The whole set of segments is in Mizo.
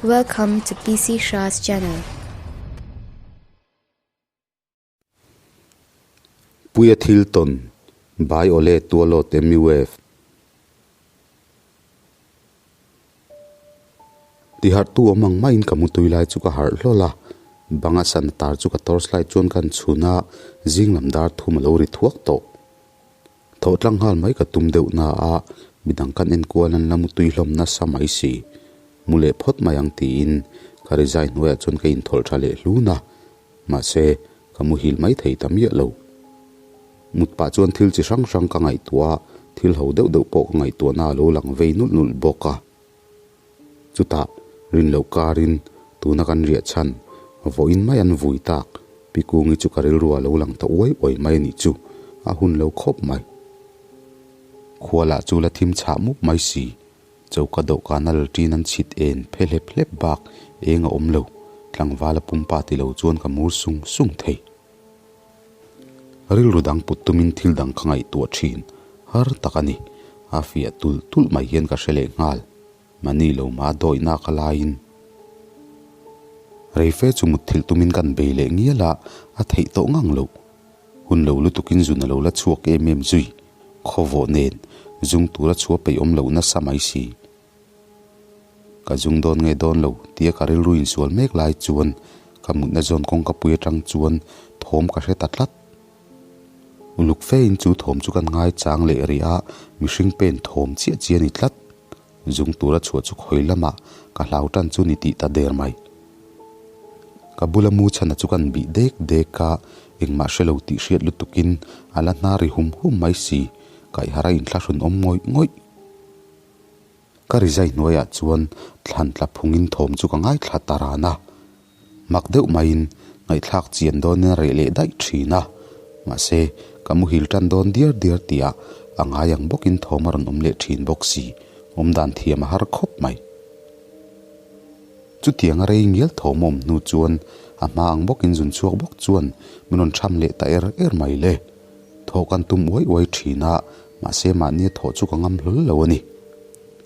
Welcome to PC Shah's channel. Puia thil tawn, Bai Ole Tualawt MUF. Tiharhtu awm ang maiin ka mutui lai chu ka harh hlawl a, banga sana tar chu ka torchlight chuan ka han chhun a, zing lam dar thum a lo ri thuak tawh. Thawh tlang nghal mai ka tum deuh na a, midang kan enkual an la mutui hlawm nasa mai si. Mu leh phawt mai ang tiin ka rizai hnuaiah chuan ka inthawlh tha leh hlun a, mahse ka muhil mai thei ta miah lo. Mut pah chuan thil chi hrang hrang ka ngaihtuah a, thil ho deuh deuh pawh ka ngaihtuahna a lo lang vei nulh nulh bawk a. Chutah rin loh karin tuna kan riah chhan vawiin mai an vui tak Pi Kungi chu ka rilru a lo lang ta uai uai mai a nih chu, a hun lo khawp mai. Khua lah chu la thim chhah mup mai si, choka dawhkana lalṭin an chhit en phe hlep hlep bak eng a awm lo, tlangvala pumpa ti lo chuan ka mur sung sung thei. Rilru dang put tumin thil dang ka ngaihtuah thin har tak a ni. A fiah tulh tulh mai hian ka hre leh nghal. Mahni lo mah dawihna ka laiin reife chu mutthilh tumin kan bei leh ngial a, a theih tawh ngang loh. Hun lo lutukin zun a lo la chhuak em em zui. Khawvawh nen zung tura chhuah peih awm loh nasa mai si. Ka zung dawn nge dawn lo tia ka rilru insual mek lai chuan ka mutna zawn kawngka pui atang chuan thawm ka hre ta tlat. Uluk fe in chu thawm chu kan ngai chang leh rih a, mihring pen thawm chiah chiah a ni tlat. Zung tura chhuah chu khawi lamah ka hlau tan chu ni tih ta der mai. Ka bula mu chhana chu kan bih dek dek a, engmah hre lo tih hriat lutukin a la hnar ri hum hum mai si, kaihhara inthlahrun awm ngawih ngawih. Ka rizai hnuaiah chuan thlan tla phungin thawm chu ka ngaithla ta ran a, mak deuh maiin ngaihthlak chian dawnin a reh leh daih thin a, mahse ka muhil tan dawn diar diar tihah a ngai ang bawkin thawm a rawn awm leh thin bawk si, awmdan thiam a har khawp mai. Chutiang a rei ngial thawm a awm hnu chuan a hma ang bawkin zun chhuak bawk chuan min rawn tham leh ta er er mai le. Thawh kan tum uai uai thin a, mahse mahnia thawh chu ka ngam hlawl lo a ni.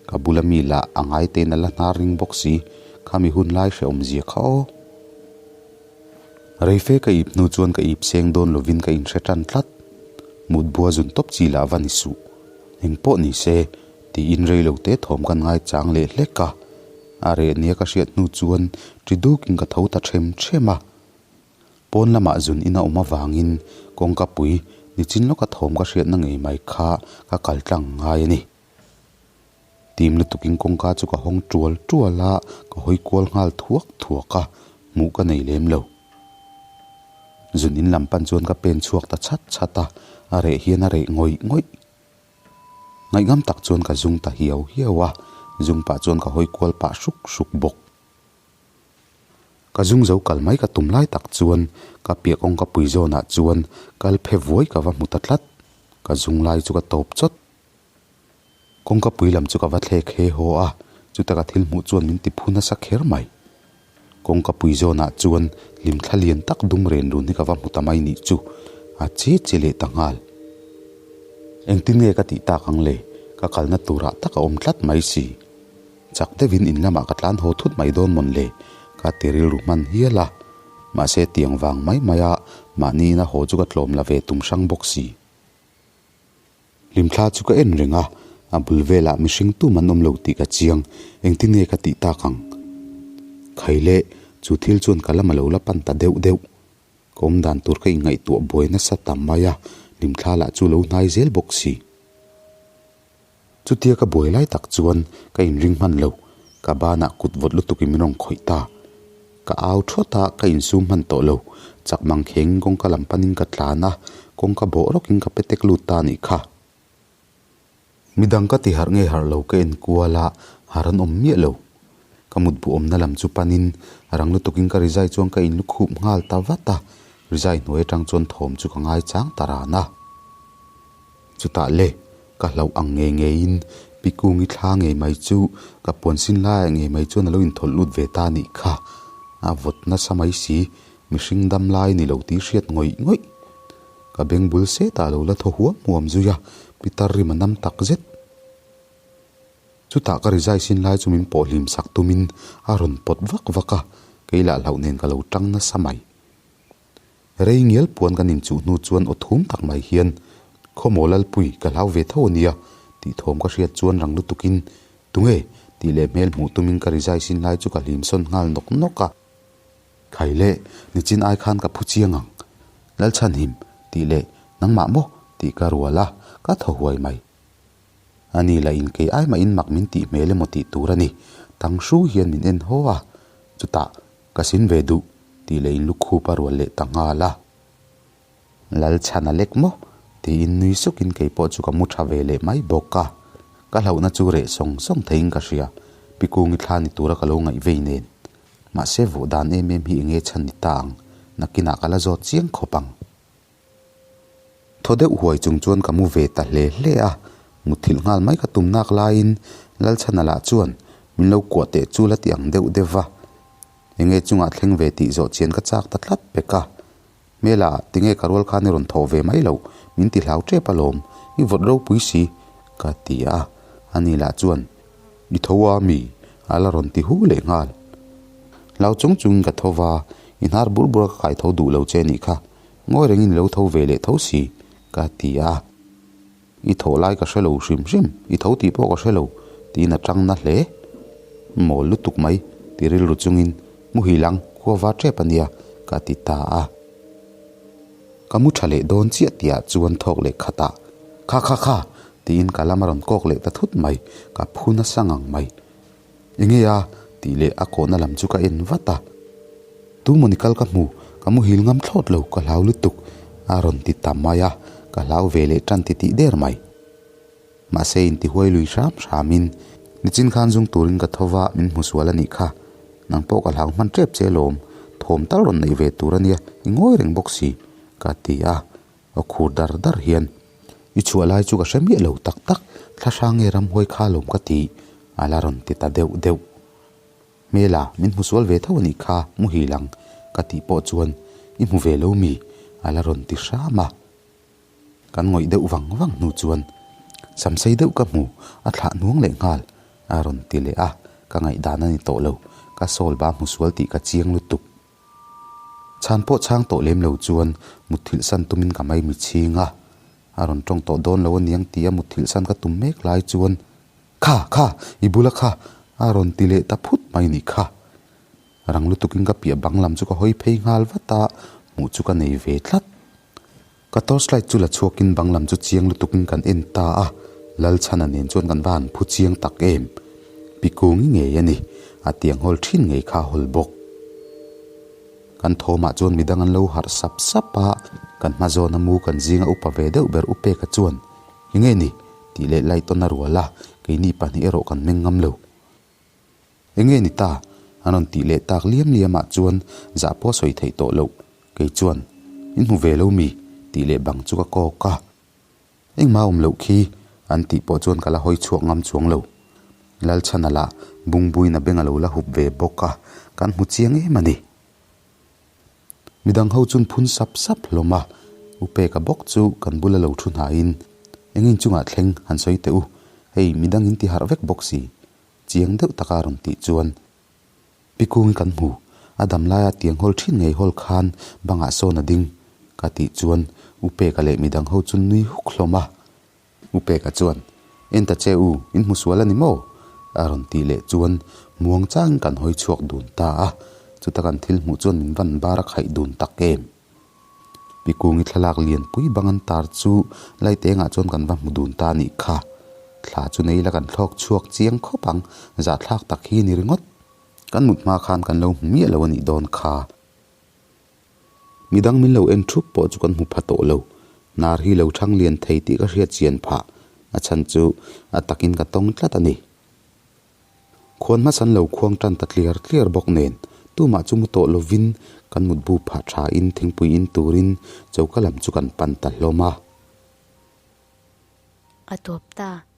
Ka bula mi lah a ngai tein a la hnar ring bawk si, khami hun lai hrehawm zia kha aw. Reife ka ip hnu chuan ka ip seng dawn lovin ka inhre tan tlat. Mut bua zun tawp chi lah va ni suh. Eng pawh ni se, tiin rei lo te thawm kan ngai chang leh hlek a. A reh nia ka hriat hnu chuan ṭi dukin ka tho ta ṭhem ṭhem a. Pawn lamah zun in a awm avangin kawngka pui nichin lawka thawm ka hriatna ngei mai kha ka kal tlang ngai a ni. Tim lutukin kawngka chu ka hawng tual tual a, ka hawi kual nghal thuak thuak a, hmuh ka nei lem lo. Zun in lam pan chuan ka pen chhuak ta chhat chhat a, a reh hian a reh ngawih ngawih. Ngaihngam tak chuan ka zung ta hiau hiau a, zung pah chuan ka hawi kual pah hruk hruk bawk. Ka zung zo kal mai ka tum lai tak chuan ka piah kawngka pui zawnah chuan kal phe vuai ka va hmu ta tlat. Ka zung lai chu ka tawp chawt. Kawngka pui lam chu ka va thlek he haw a, chuta ka thil hmuh chuan min ti phu nasa kher mai. Kawngka pui zawnah chuan hlimthla lian tak dum ren run hi ka va hmu ta mai nih chu a che che leh ta nghal. Engtin nge ka tih tak ang le? Ka kalna turah tak a awm tlat mai si. Chak deuhin in lamah ka tlan haw thut mai dawn mawn le, ka ti rilru hman hial a. Mahse tiang vang mai mai a mahni ina haw chu ka tlawm la ve tum hrang bawk si. Hlimthla chu ka en reng a, a bul velah mihring tum an awm lo tih ka chiang, engtin nge ka tih tak ang? Khaile, chu thil chuan ka lam a lo la pan ta deuh deuh. Ka awm dan tur ka inngaihtuah buai nasa tam mai a, hlimthla lah chu lo hnai zel bawk si. Chutia ka buai lai tak chuan ka inring hman lo, ka banah kut vawt lutukin min rawn khawih ta. Ka au thawt a, ka insum hman tawh lo. Chak mang kheng kawngka lam panin ka tlan a, kawngka bawh rawkin ka petek lut ta anih kha. Midang ka ti harh nge harh lo ka en kual a, har an awm miah lo. Ka mut bu awmna lam chu panin rang lutukin ka rizai chuan ka inlukhup nghal ta vat a, rizai hnuai atang chuan thawm chu ka ngaichang ta ran a. Chutah le, ka hlauh ang ngei ngeiin Pi Kungi thla ngei mai chu ka puan sin laiah ngei mai chuan a lo inthawlh lut ve ta anih kha. A vawt nasa mai si, mihring dam lai ni lo tih hriat ngawih ngawih. Ka beng bul setah a lo la thaw huam huam zui a, Pitar rim a nam tak zet. Chutah ka rizai sin lai chu min pawh hlim sak tumin a rawn pawt vak vak a, kei lah hlauh nen ka lo tang nasa mai. Rei ngial puan kan inchuh hnu chuan aw thum tak mai hian, Khawmaw Lalpui, ka hlau ve tho ania, tih thawm ka hriat chuan rang lutukin, Tunge? tih leh hmel hmuh tumin ka rizai sin lai chu ka hlim sawn nghal nawk nawk a. Khai le, nichin ai khan ka phu chiang ang. Lalchhanhim, tih leh, Nangmah maw? tih ka rual a, ka thaw huai mai. A ni lah in kei ai mahin mak min tih hmel emaw tih tur a ni. Tang hru hian min en haw a, chutah ka sin ve duh tih leh in lukhup a rual leh ta nghal a. Lalchhan a lek maw? tiin nui sukin kei pawh chu ka mu tha ve leh mai bawk a. Ka hlauhna chu reh sawng sawng theiin ka hria, Pi Kungi thla ni tura ka lo ngaih vei nen. Mahse vawh dan em em hi enge chhan ni ta ang, nakinah ka la zawt chiang khawp ang. Thaw deuh huai chung chuan ka mu ve ta hle hle a, mutthilh nghal mai ka tum nak laiin Lalchhana lah chuan min lo kuah teh chu la ti ang deuh deuh va, enge chungah thleng ve tih zawh chian ka chak ta tlat pek a. Hmela, tinge ka rual khan i rawn thawh ve mai loh, min ti hlau tep alawm, i vawt ropui si, ka ti a, ani lah chuan I tho a mi? a la rawn ti hu leh nghal. Hlau chung chungin ka tho va, i hnar bur bur a ka kai tho duh lo che nih kha, Ngawi rengin lo tho ve leh tho si, ka ti a. I thawh lai ka hre lo hrim hrim, i tho tih pawh ka hre lo, tiin a tang na hle. Mawl lutuk mai, ti rilru chungin, Muhil ang, khua va tep a nia, ka ti ta a. Ka mu tha leh dawn chiah tihah chuan thawk leh khatah, Kha kha kha! tiin ka lam a rawn kawk leh ta thut mai, ka phu nasa ngang mai. Enge a? tih leh a kawhna lam chu ka en vat a. Tu mawni kal ka hmu, ka muhil ngam thlawt lo, ka hlau lutuk, a rawn ti ta mai a, ka hlau ve leh tan ti tih der mai. Mahse intihuai lui hram hramin, nichin khan zung turin ka tho va, min hmu sual a nih kha. Nang pawh ka hlau hman tep che alawm, thawm tal rawn neih ve tur a nia, i ngawi reng bawk si, ka ti a. Aw khur dar dar hian, I chhuah lai chu ka hre miah lo tak tak, thla hrang nge ramhuai kha alawm ka ti, a la rawn ti ta deuh deuh. Hmela, min hmu sual ve tho a nih kha, muhil ang, ka tih pawh chuan, I hmu ve lo mi? a la rawn ti hram a. Kan ngawih deuh vang vang hnu chuan, Samsei deuh ka hmu, a thlah hnuang leh nghal, a rawn ti leh a, ka ngaihdan a ni tawh lo, ka sawl ba hmu sual tih ka chiang lutuk. Chhan pawh chhang tawh lem lo chuan mutthilh san tumin ka mai mi chhing a, a rawn tawng tawh dawn lo aniang tia mutthilh san ka tum mek lai chuan Kha! Kha! I bula kha! a rawn ti leh ta phut mai nih kha. Rang lutukin ka piah bang lam chu ka hawi phei nghal vat a, hmuh chu ka nei ve tlat. Ka torchlight chu la chhuakin bang lam chu chiang lutukin kan en ta a, Lalchhana nen chuan kan va han phu chiang tak em. Pi Kungi ngei a ni, a tiang hawl thin ngei kha a hawl bawk. Kan thawmah chuan midang an lo harh sap sap a, kan hma zawna mu kan zinga upa ve deuh ber u Peka chuan, Enge ni? tih leh light on a rual a, keini pahnih erawh kan meng ngam lo. Enge ni ta? An rawn tih leh tak liam liam ah chuan zah pawh sawi theih tawh loh. Kei chuan, In hmu ve lo mi? tih leh bang chu ka kawk a. Engmah awm loh khi? An tih pawh chuan ka la hawi chhuak ngam chuang lo. Lalchhana lah bungbuin a beng a lo la hup ve bawk a, kan hmu chiang em a ni. Midang ho chun phun sap sap hlawm a, U Peka bawk chu kan bula lo thu hnaiin, Engin chungah thleng han sawi teh u, hei midang in ti harh vek bawk si. Chiang deuh taka rawn tih chuan Pi Kungi kan hmu, a dam laia tiang hawl thin ngei hawl khan bangah sawn a ding, ka tih chuan U Peka leh midang ho chu nui huk hlawm a. U Peka chuan, En ta che u, in hmu sual a ni maw? a rawn tih leh chuan muang changin kan hawi chhuak dun ta a, chuta kan thil hmuh chuan min van bar a khaih dun tak em? Pi Kungi thlalak lianpui bang an tar chu light engah chuan kan va hmu dun ta a nih kha. Thla chu nei ila kan thlawk chhuak chiang khawp ang, zahthlak tak hi a ni ringawt. Kan mut hma khan kan lo hmu miah lo a nih dawn kha. Midang min lo en thup pawh chu kan hmu pha tawh lo. Hnar hi lo thang lian thei tih ka hriat chian phah, a chhan chu a takin ka tawng tlat a ni. Khuan hmasan lo khuang tan ta tliar tliar bawk nen tumah chu mu tawh lovin kan mutbu phah thain thingpui in turin choka lam chu kan pan ta hlawm a. A tawp ta.